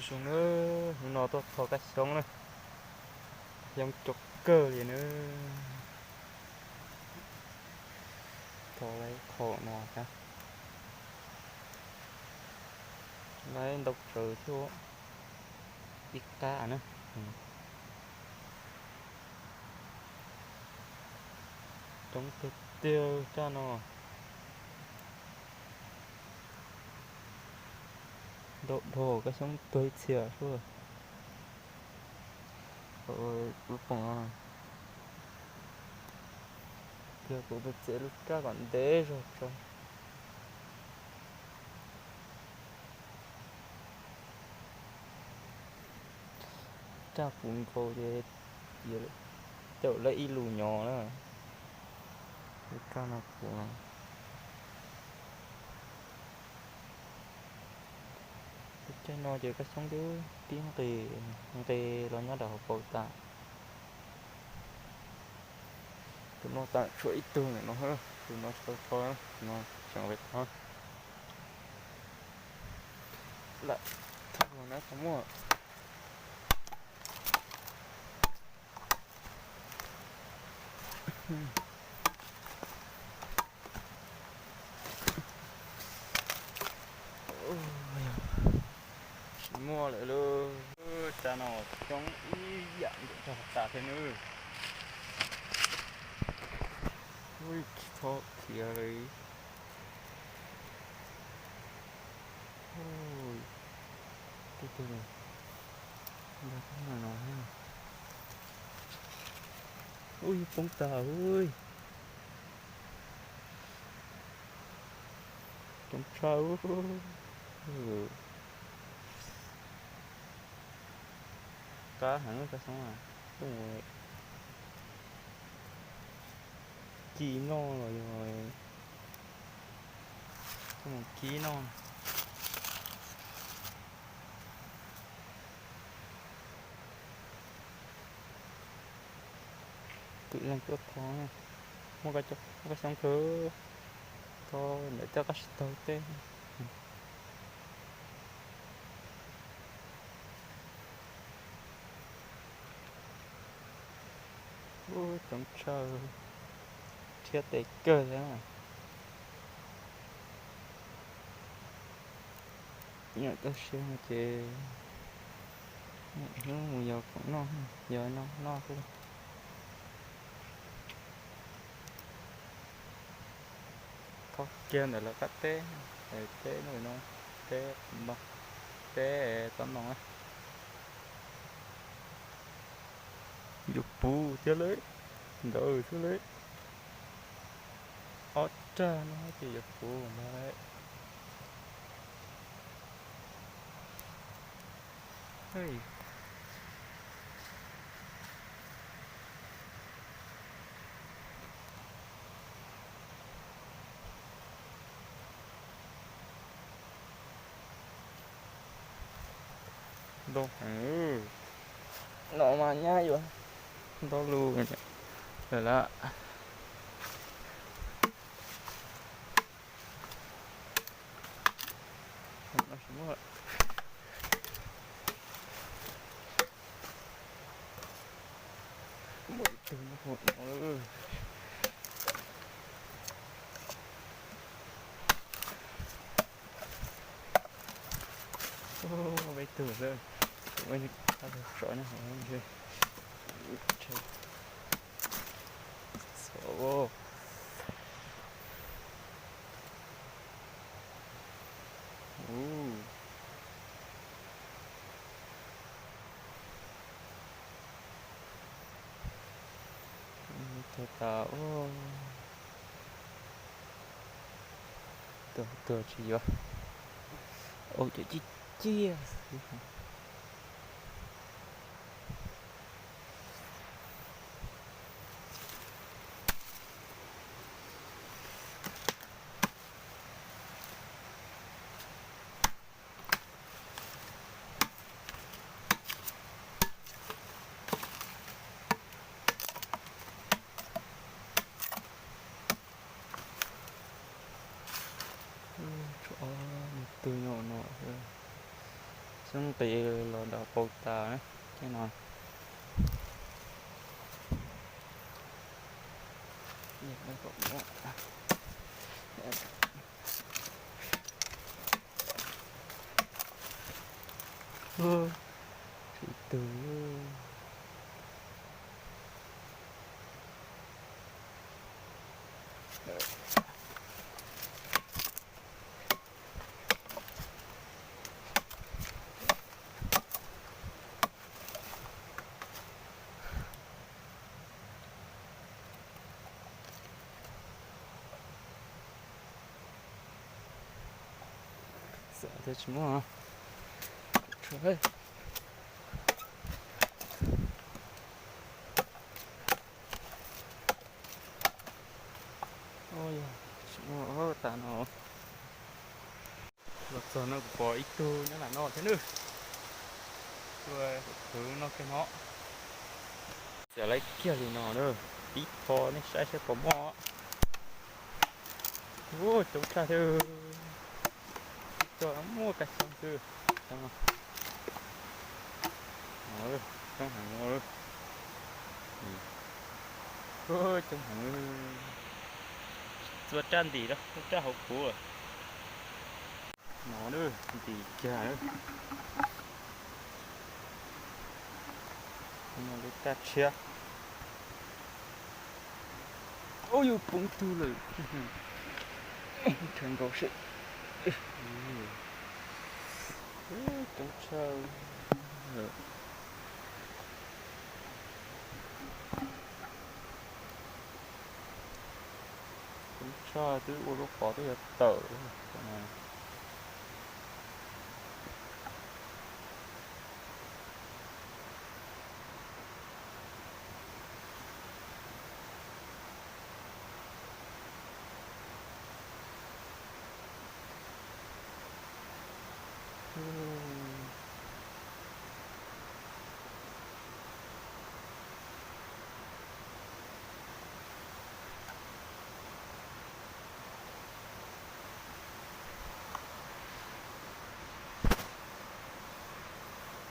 Zoo na, hnub no tuaj tho kab xyoob na, xyoob coob kawg li na. Tho lawm qhov no thiab, lawm ntau tsawv thiab, ib qab na. Coob tiag tiag raj no. Ntau dhau, kab xyoob tuag ib txhia xwb. Lub poom no, yog kuv txiav lub raj kom ntev zog tso. Raj puv nkaus ces caum lawm ib lus nyob na. Lub raj no puv no. Lub caij no ces kab xyoob twb pib nqis, nqis los nyob rau hauv paus tas. Tus no tas tshuav ib tug ntawm no, tus no tsis tau tho, tus no tseem nqis tod. Lam tho los na tau muaj. Tsis muaj lawm lauj, raj no coob ib yam nkaus raj tas thiab nawb. Ui, tsis txhob khiav li. Ui, tib tug no, no thiab. Ui, poob tag ui. Coob tshaj. Qab heev kab xyoob, tuaj mus ci noj los yog tuaj mus kib noj. Kwv leej tuaj tho, muaj kab xyoob kawg, tho ntawm tej qab tsis taug tej. Ub, coob tshaj, rhiab tes kawg thiab. Nyuam toj siab no ces hnub mus yos khoom noj, yos no noj xwb. Tho kiag ntawm lawv qab teb, teb no, teb, teb tsob ntoo na. Yuav puv thiab lawm, ntawd xwb lawm. Ob rag no ces yuav puv ntag lawm. Ntau heev, no mas nyab yuav ntau lus lawm lauj. Muaj ib tug nyob hauv no lawm. Peb tug xwb, kuv muaj ib tug tsov nyob hauv no. Tag tas, tuag tuag tsis yuav, ua cov ciaj ciaj xwb. Tshuav ob tug nyob no xwb. Nqis los nram pau tas na, tej no. Ib tug. Xav tias tsis muaj. Tsis muaj tas no. Los txog no kuv pom ib tug nyob nram no thiab nawb. Tuaj khwv no kiag no. Xav lawv kiag li no na, tib pho nej saib saib puas muaj. Ua coob tshaj thiab, tib co muaj kab xyoob xwb. Coob heev, coob heev. Txua raj ntim, txua raj hauv kuv. No ntim kiag, lub raj tshiab. Ub, yus poob tug lawm. Rhais nkaus seb. Coob tshaj. Coob tshaj, twb ua lub qhov twb yuav tawm.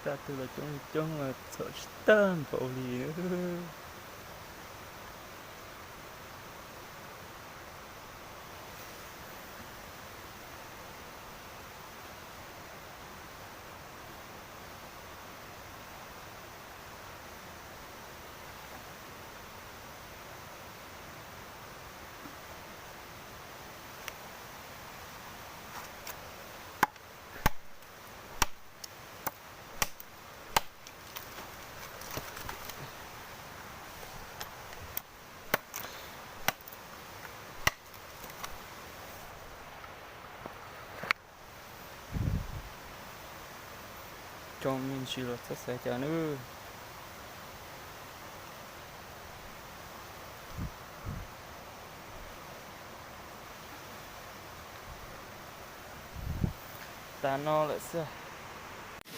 Raj twg los coob li coob, txhom tsis tag npaum li na. Coob me ntsis los txhob xav cas nawb. Tas no lawm xwb.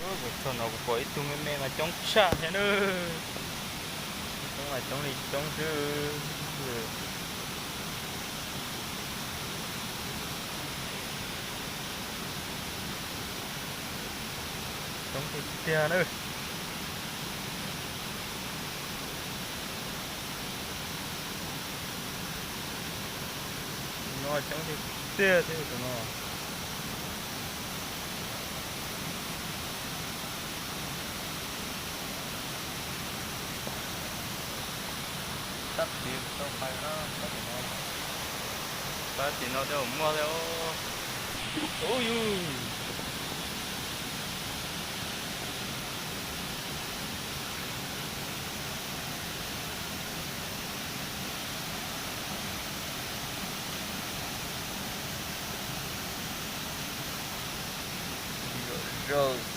Kuv txog no kuv pom ib tug me me mas coob tshaj thiab nawb. Coob mas coob li coob xwb. Coob tiag tiag nawb. Tus no coob tiag tiag thiab tus no. Sab tid tau pais na, sab tim no, sab tim no tej zaum muaj thiab. Ub yus. Zaum zaus.